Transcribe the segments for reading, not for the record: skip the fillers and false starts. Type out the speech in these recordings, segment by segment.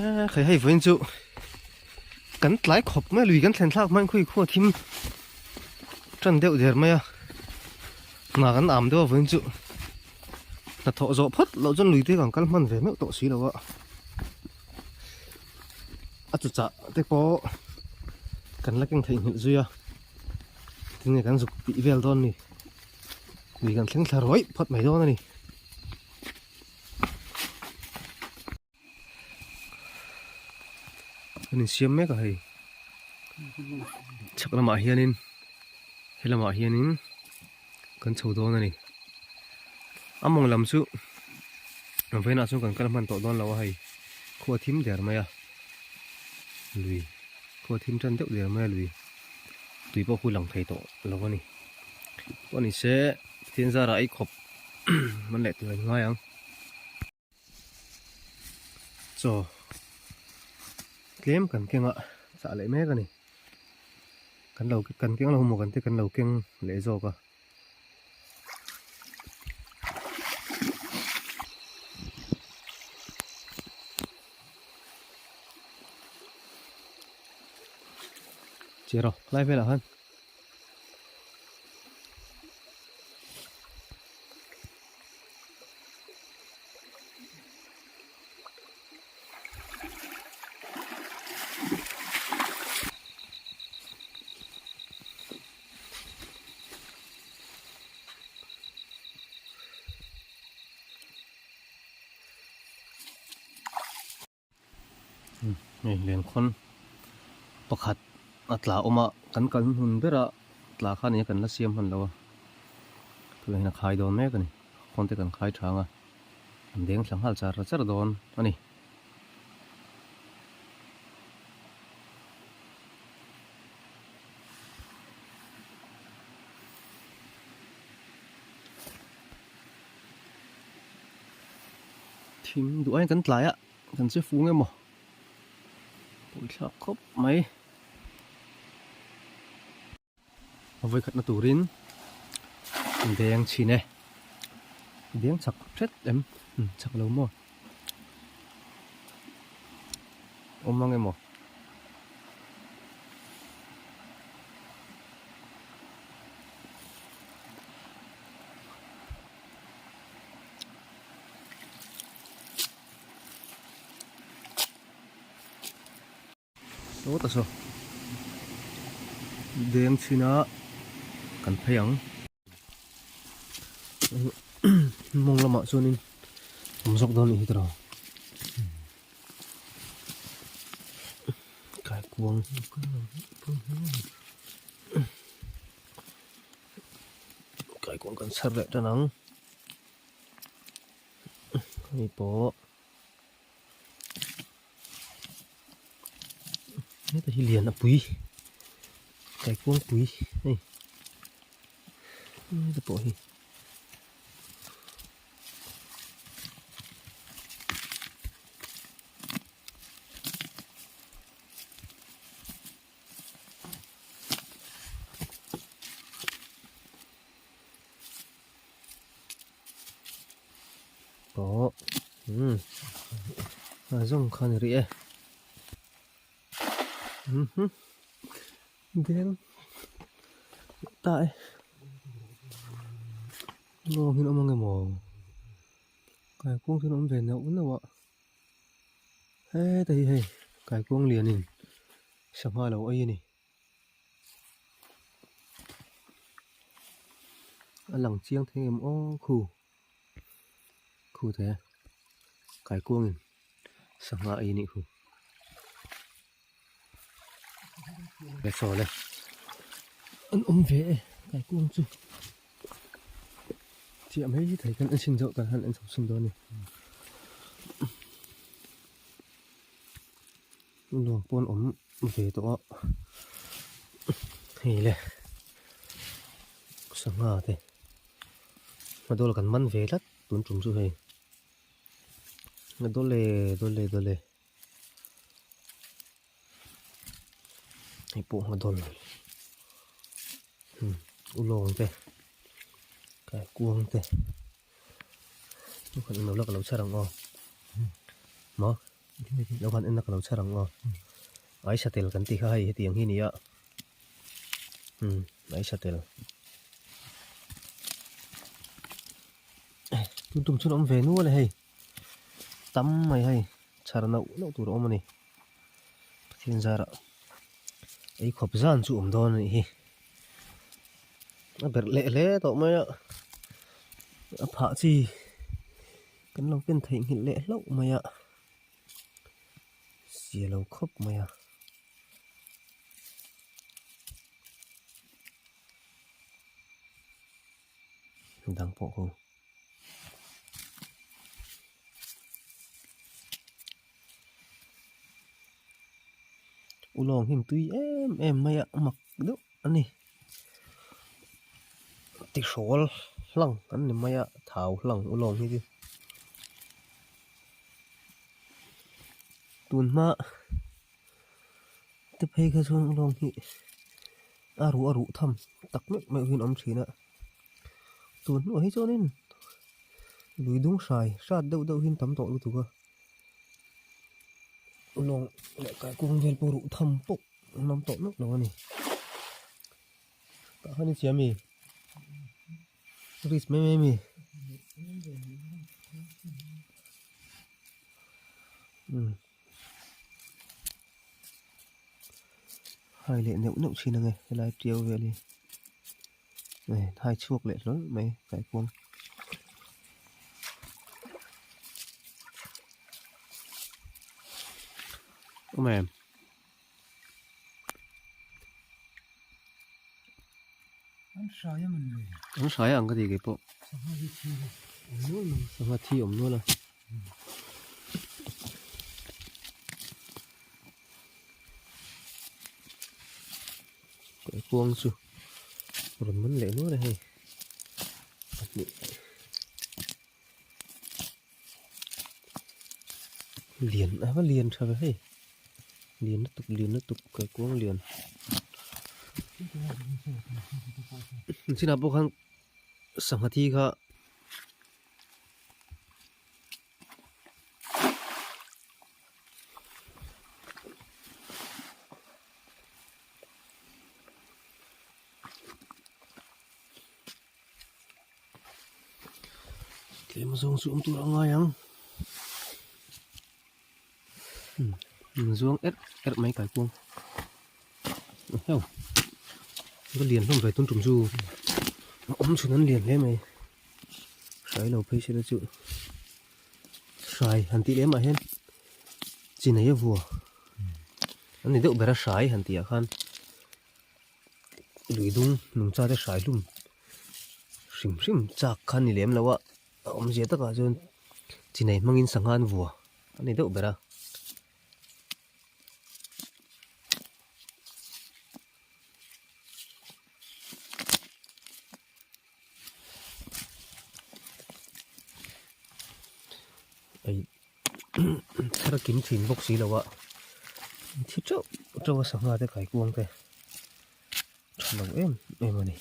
Khai hei vawiin chu kan tlai khawp mai a, lui kan thlen thlak hmain khawi khua thim tan deuh der mai a, hna kan am deuh a vawiin chu hnathawh zawh phawt loh chuan lui te kan kal hman ve meuh tawh si lo a, a chu chah te pawh kan la keng theihnghilh zui a, tinge kan zuk tih vel dawn ni, lui kan thleng thla rawih phawt mai dawn a ni. An insiam mek a hei chhak lamah hianin he lamah hianin kan chho dawn a ni a mawng lam chu an vawiinah chuan kan kal hman tawh dawn lo a hei khua thim der mai a lui khua thim tan deuh der mai a lui tui pawh khu lang thei tawh lo a ni pawh ni se Pathian zarah ei khawp man leh tur an ngai ang. Chaw tlem kan keng a chah leh mek a ni. Kan lo kan keng lo maw kan te kan lo keng leh zawk a. Che rawh lai velah khan. Hei lengkhawn pakhat a tla awm a kan kal hmun bera tla kha nia kan la siam hman lo a tunah hian a khai dawn mek a ni khawn te kan khai thang a an deng thla nghal char char dawn a ni. Thim duh aiin kan tlai a kan che fung emaw pawi thlak khawp mai a vawi khatna turin deng chhin e deng chak hret em chak lo maw awm ang emaw. Sawta saw deng chhin a kan phei ang mawng lamah chuanin awm zawk dawn anih hi tiraw kaikuang. Kaikuang kan chhar leh tan ang hei pawh heta hi lian a pui kaikuang pui hei heta pawh hi. Pawh umm a zawng kha a ni rih e umm deng ta e lawng hi an awm ang emaw kaikuang chu an awm ve neuh neuh a. Heta hi hei kaikuang lianin sangha lo ei a ni. A lang chiang thei em aw khu khu te kaikuangin sangha ei a nih khu. Le chaw le an awm ve e kaikuang chu chiah mai thei kan en chhin zawh kan han en chho chhin dawn a ni. Nuam pawh an awm ve tawh a hei le sangha te hmadawl kan man ve tlat tun tum chu hei dawle dawle dawle hei pawh hmadawl ulawng te kaikuang te kan inlo la ka lo chhar ang aw maw. Lo khan en a ka lo chhar ang aw. Ai satel kan tih kha hei hetiang hi a ni a. Umm ai satel. Tun tum chuan awm ve nual e hei. Tam mai hei chhar nauh nauh tur a awm a ni. Pathian zarah ei khawp zan chu awm dawn a nih hi. A berh leh hle tawh mai a, a phah chi kan lo ken theihnghilh leh hlauh mai a, sia lo khawp mai a. Dang pawh ho. Ulawng hnim tui em em mai a mak deuh a ni. Tihrawl hlang an ni mai a thau hlang ulawng hi chu. Tun hma te phei kha chuan ulawng hi a ruh a ruh tham tak meuh meuh hian a awm thin a. Tun hnuah hi chuanin lui dung hrai hrat deuh deuh hian tam tawh lutuk a. Lawng leh kaikuang vel pawh ruh tham pawh an awm tawh nawk lo a ni. Tah khan i chhia mi? Risk mai mai a mi? Umm hai leh neuh neuh thin ang e helai tiau vel hi hai chhuak leh hlawl mai kaikuang. Awm em? An hrai a man le. An hrai ang ka ti kei pawh. Sangha hi thi awm nual mai. Sangha thi awm nual a. Kaikuang chu rawn man leh nual a hei pahnih lian a va lian tha ve hei lian lutuk lian lutuk kaikuang lian chinah pawh khan sangha thi kha. Tlem zawng chu awm tur a ngai ang umm zuang erh erh mai kaikuang heuh ka lian hlawm ve tun tum chu a awm chhun an lian hle mai hrai lo phei sela chu hrai han tih leh mah hian chi nei a vua an ni deuh ber a hrai han tih ah khan lui dung nungcha te hrai hlum hrim hrim chak kha a ni lem lo a a awmzia takah chuan chi nei hmangin sangha an vua a ni deuh ber a. Ei thar kim thin bawk si lo a thi teuh teuh a sangha te kaikuang te tha lo em em a ni.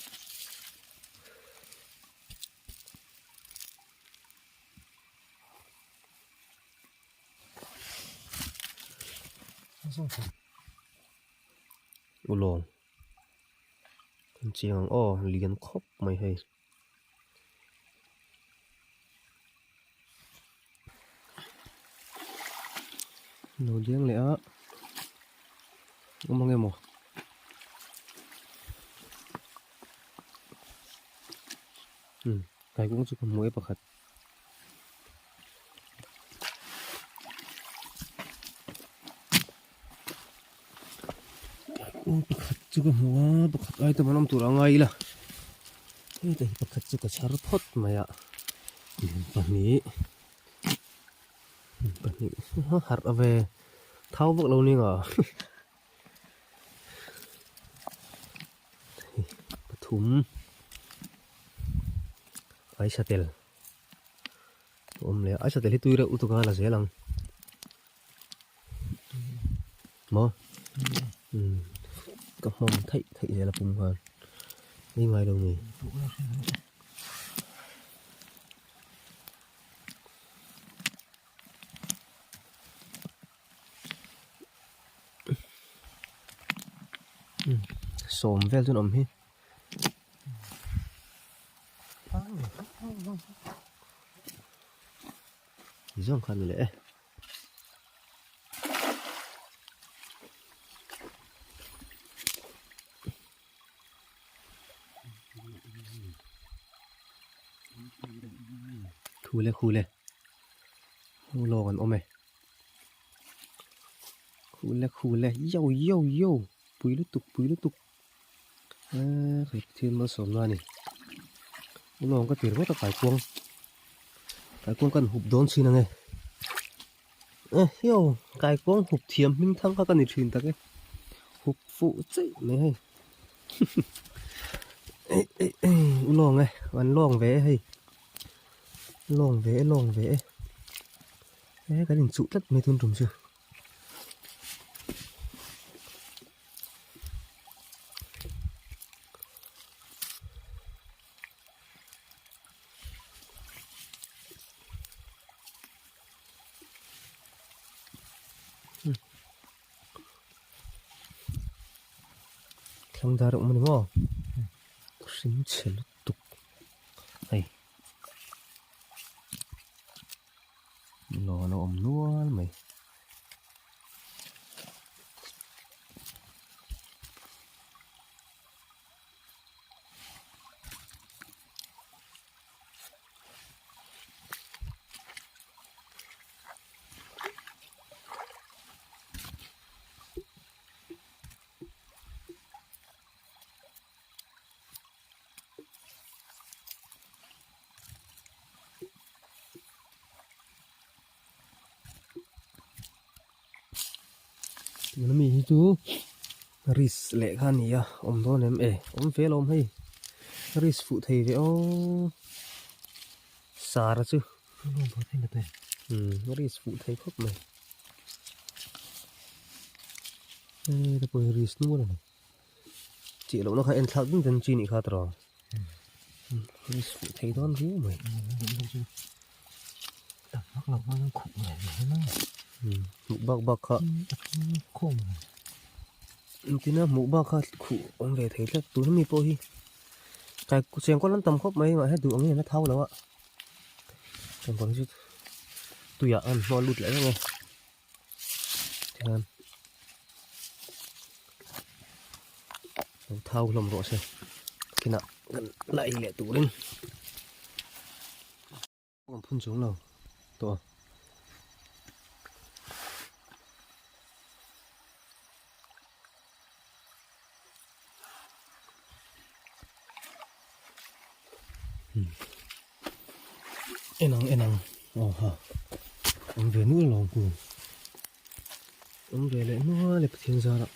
Ulawng an chiang ang aw lian khawp mai hei. Lo liang leh a awm ang emaw umm kaikuang chu ka hmu e pakhat. Kaikuang pakhat chu ka hmu a pakhat ai tam an awm tur a ngai ila heta hi pakhat chu ka chhar phawt mai a pahnih pahnih harh a ve thau vak lo ning a pathum ai satel awm leh a ai satel hi tui reuh lutuk a la zel ang. Maw umm ka hmawm theih theih zel a pum khan ei ngai lo ni. Sawm vel chuan awm hi. Zawng kha ni leh e. Khule khule lawng an awm e khule khule yo yo yo pui lutuk pui lutuk eee hei thil malsawmna a ni lawng ka ti ringawt a kaikuang kaikuang kan hup dawn chin ang e ehiau kaikuang hup thiam hming thang kha ka ni thin tak e hup fuh chiah mai hei lawng e an lawng ve e hei lawng ve e lawng ve e he kan inchuh tlat mai tun tum chu. Thlang dar a awm a ni maw hring chhe lutuk hei lawn a awm nual mai. Tuna mi hi chu risk leh kha a ni a awm dawn em e awm ve alawm hei risk fuh thei ve aw sara chu umm risk fuh thei khawp mai hei te pawh hi risk nual a ni chih lohna kha en thlak ding den chi nih kha tawh risk fuh thei dawn viau mai hmuh bak bak kha engtin a hmuh bak kha khuh awm ve thei tlat tuna mi pawh hi kai chengkawl an tam khawp mai mahse duh angin an la thau lo a chengkawl hi chu tuiah an hnawl lut leh reng e tihian lo thau hlawm rawh se kinah kan la ei leh turin. An phun chung lo tawh a. En ang en ang aw ha awm ve nual lo ang ku awm ve leh nual e Pathian zarah.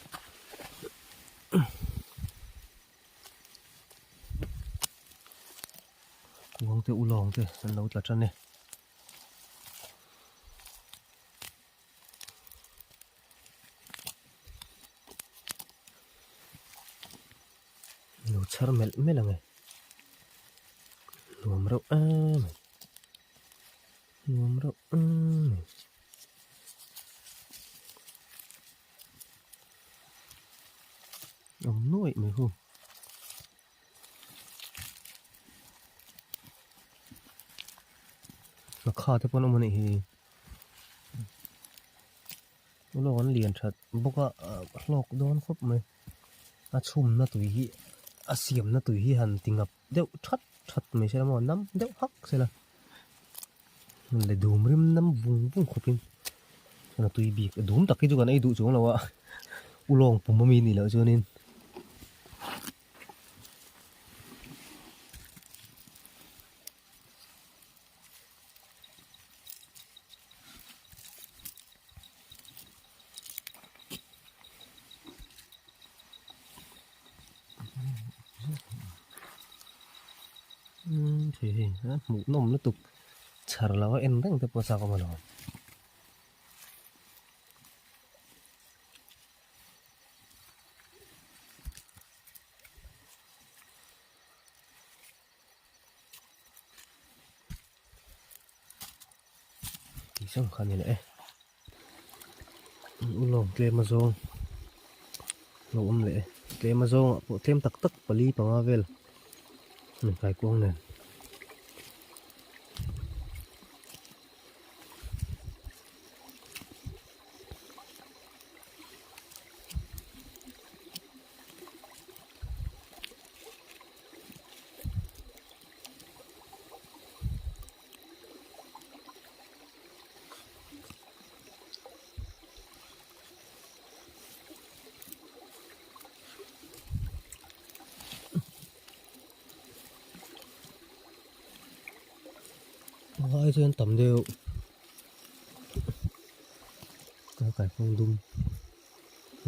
Kuang te ulawng te an lo tla tan e. Lo chhar melh melh ang e. Nuam reuh em mai. Nuam reuh em mai. Awm nuaih mai hu. Ngakha te pawh an awm a nih hi lawk an lian that bawk a hlawk dawn khawp mai a chhumna tui hi a siamna tui hi han ti ngap deuh that that mai se la maw nam deuh hak se la le dum rim nam vung vung khawp in chuan a tui bik a dum tak hi chu kan ei duh chuang lo a ulawng pum ami nih loh chuanin. Thei hei a hmuh nawm lutuk chhar lo a en reng te pawh a chak awm alawm. Tih sang kha a ni leh e ulawng tlem a zawng lo awm leh e. Tlem a zawngah pawh tlem tak tak pali panga vel an kaikuang nen. Lai chuan tam deuh ka kaikuang dum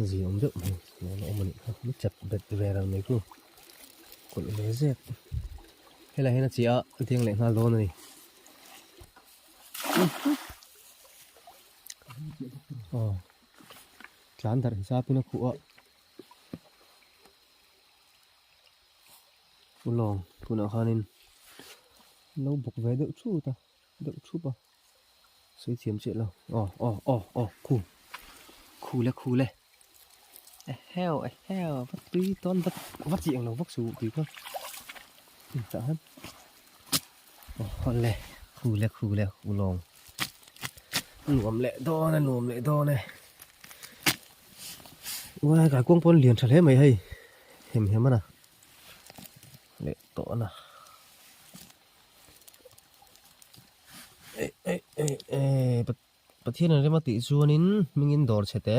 zia awm deuh mai a awm a nih kha mi chep bet ve reng mai chu kawlh ve zek helai hian a chiah a deng leh nghal dawn a ni. Aw tlan darh hisap in a khuh a ulawng tunah khanin lo bawk ve deuh thut a deuh thup a sawi thiam chiah lo aw aw aw aw khu khu le khu le eheu eheu va tui tawn va va chi ang lo vak suh tih kha tah hian Awle khule khule ulawng nuam leh dawn a nuam leh dawn e uai kaikuang pawn lian tha hle mai hei hem hem a na leh tawh a na eh eh eh eh Pathian an rem a tih chuanin hmingin dawr chhe te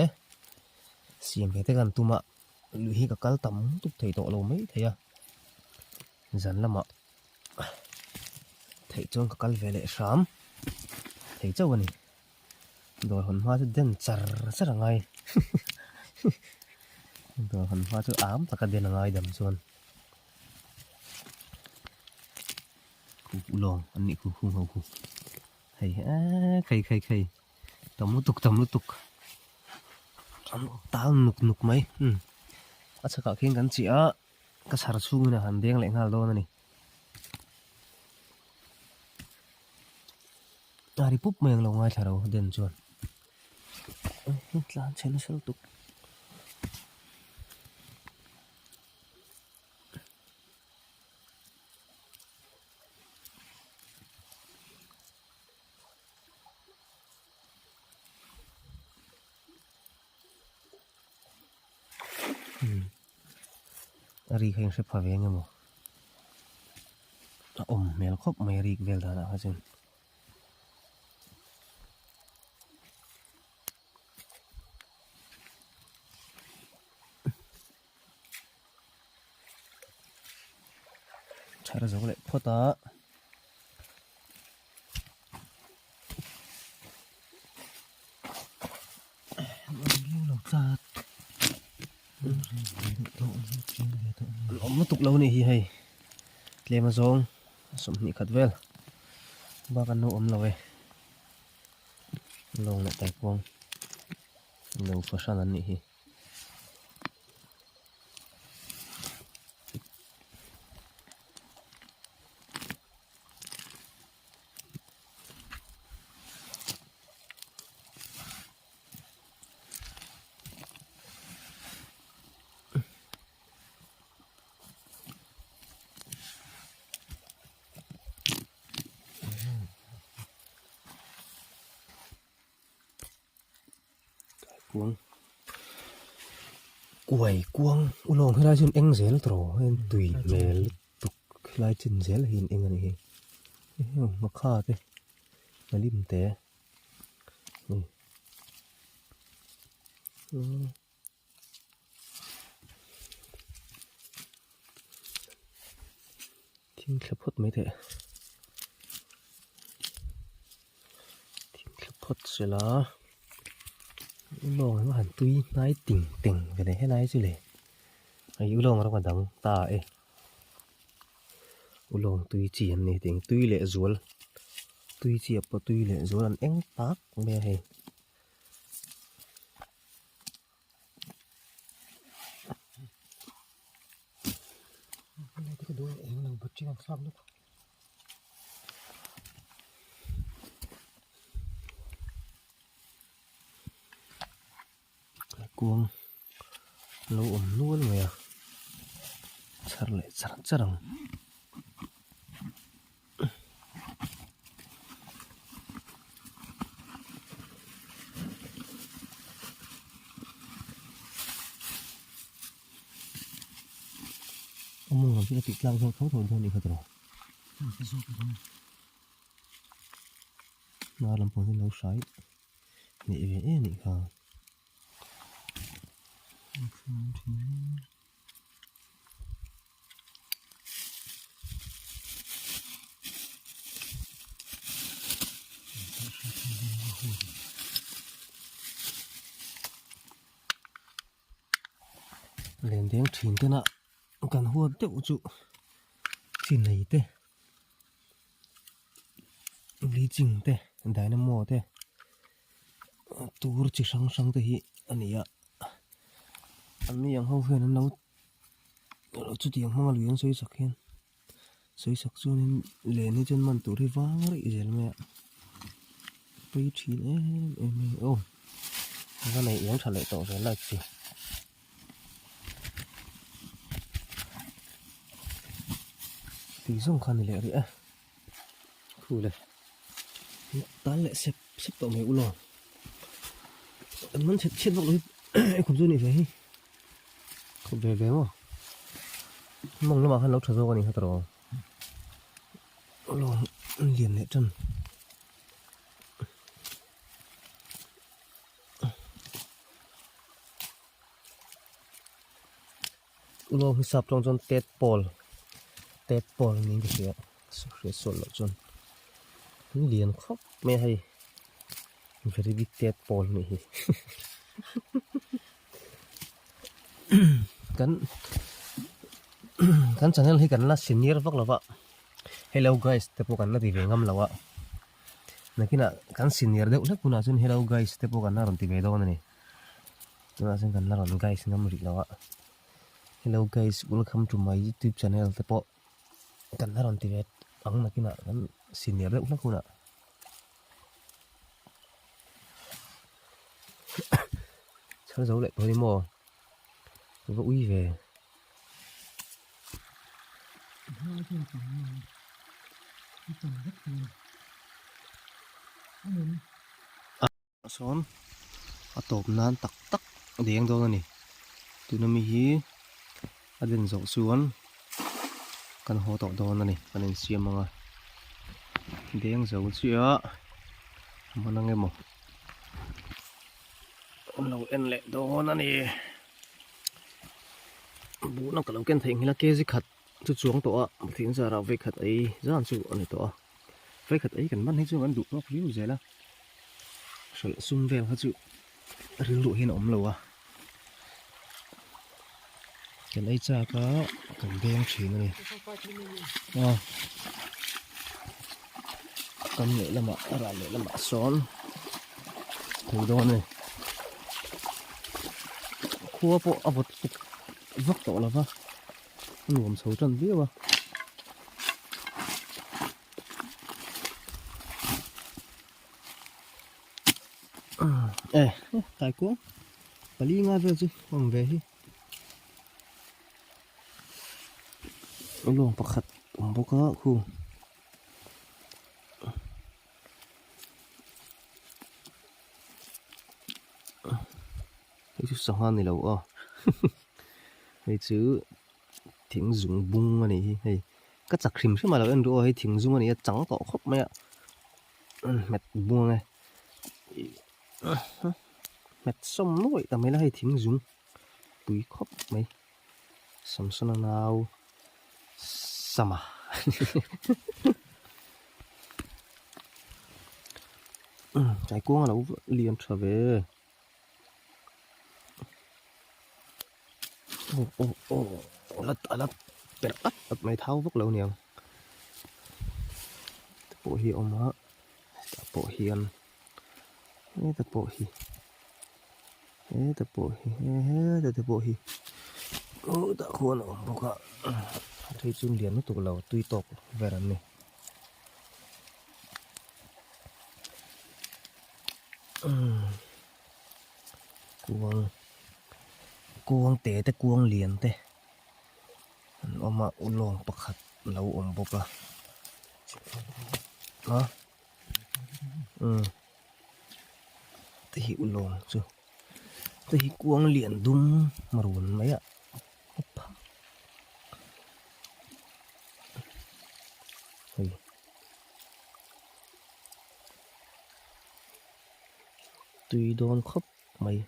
siam ve te kan tum a lui hi ka kal tam tuk thei tawh lo mai thei a zan lamah theih chuan ka kal ve leh hram thei chauh a ni dawr hawn hma chu den char char a ngai dawr hawn hma chu am taka den a ngai dam chuan khu ulawng an nih khu khu ho khu. Hei eee khei khei khei tam lutuk tam lutuk an tal nuk nuk mai umm a chhakah khian kan chiah a ka chhar chhungin a han deng leh nghal dawn a ni a ri pup mai ang lo ngaithla ro den chuan tlan chhe nasa lutuk. A rik hi an hre pha ve eng emaw a awm hmel khawp mai a rik vel danah kha chuan. Chhar zo leh phawt a. An awm lutuk lo nih hi hei tlem azawng 20 khat vel bak an lo awm lo e lawng leh taikuang lo fahran an nih hi. Kuang kuai kuang ulawng helai chuan eng zel tawh heng tui hmel lutuk helai chin zel hi an eng a nih hi heng ngakha te nghalim te hei Thing thla phawt mai teh thing thla phawt sela ulawng hi han tui hnai ting teng ve leh helai chu le hei ulawng rawng a dang ta e ulawng tui chi an ni tih tui leh zual tui chi ah pawh tui leh zual an eng tak mai a hei. Kuang. Lo awm nual mai a, chhar leh char char ang. A mawng lam chu a tih tlak zawk tho tho dawn anih kha tawh. Hnar lam pawh hian lo hrai hneh ve em anih kha. Len deng thin tena kan huat deuh chu chi nei te bleaching te dynamo te tur chi hrang hrang te hi a ni a an ni ang ho hian an lo chutiang hmanga lui an sawi sak hian sawi sak chuanin len hi chuan man tur hi vang rih zel mai a pei thin em em mai aw va nei eng tha leh tawh ve light chu. Tih zawng kha a ni leh rih a khu le tan leh sep sep tawh mai ulaw an man chhet chhet bawk lo hi e khawp chu a nih ve hi khawp ve ve maw mawng lamah khan lo tha zawk a nih kha tawh ulaw an lian leh tan. Ulaw hmasa tawng chuan tet pawl tet pawl niin ka hria hriat sual loh chuan an lian khawp mai a hei very big tet pawl anih hi kan kan channel hi kan la senior vak lova hello guys te pawh kan la ti ve ngam lo a nakinah kan senior deuh hlek hunah chuan hello guys te pawh kan la rawn ti ve dawn a ni. Tunah chuan kan la rawn guys ngam rih lo a hello guys welcome to my youtube channel te pawh kan la rawn ti ve ang nakinah kan senior deuh hlek hunah chhar zo leh tawh ni maw va ui ve. Sawn a tawp nan tak tak a deng dawn a ni tuna mi hi a den zawh chuan kan haw tawh dawn a ni kan insiam ang a deng zo chiah a man ang emaw an lo en leh dawn a ni buhna ka lo ken theih nghilh a kg khat chu chuang tawh a thing zarah vawikhat ei zan chu a ni tawh a. Vawikhat ei kan man hi chu kan duh tawk viau zel a, hralh sum vel kha chu rilru hian a awm lo a, kan ei chak a kan beng thin a ni a, kam leh lamah a ral leh lamah sawn thei dawn a ni, khua pawh a vawt tuk vak tawh lo va. A nuam chho tan viau a. E, tai kuang pali nga vel chu awm ve hi. Lawng pakhat awm bawk a khu. Hei chu sangha ni lo aw hei chu thing zung bung a nih hi hei ka chak hrim hrim a lo en duh aw hei thing zung a ni a chang tawh khawp mai a hmet bung ang e hmet sawm nuaih ta mai la hei thing zung pui khawp mai Samsona nau Sama Chaikuang a lo lian tha ve. Aw aw aw ala ala perh at at mai thau vak lo aniang te pawh hi a awm a hetah pawh hian heta pawh hi heta pawh hi heta te pawh hi khutah khuan a awm bawk a hei chu lian lutuk lo tui tawk vel an ni. Kuang. Kuang te te kuang lian te an awm a ulawng pakhat a lo awm bawk a a umm te hi ulawng chu te hi kuang lian dum run mai a hei. Tui dawn khawp mai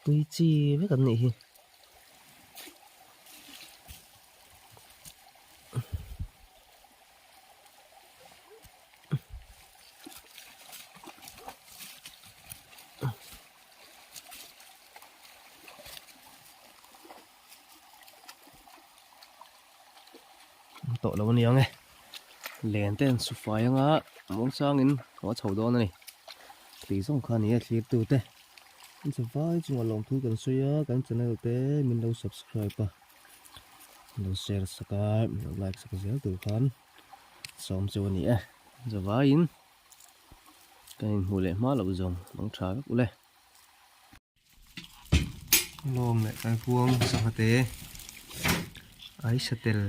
tui chi vek an nih hi. Tawh lo a ni ang e len te an su fai anga muang changin a chho dawn a ni tih zawng kha a ni a thlir tu te an che vai chungah lawmthu kan sawi a kan channel te min lo subscribe a min lo share sak a min lo like sak zel tur khan sawm chu a ni e zavaiin kan inhmuh leh hma loh zawng ang tha vek ule. Lawng leh kaikuang sangha te ai satel.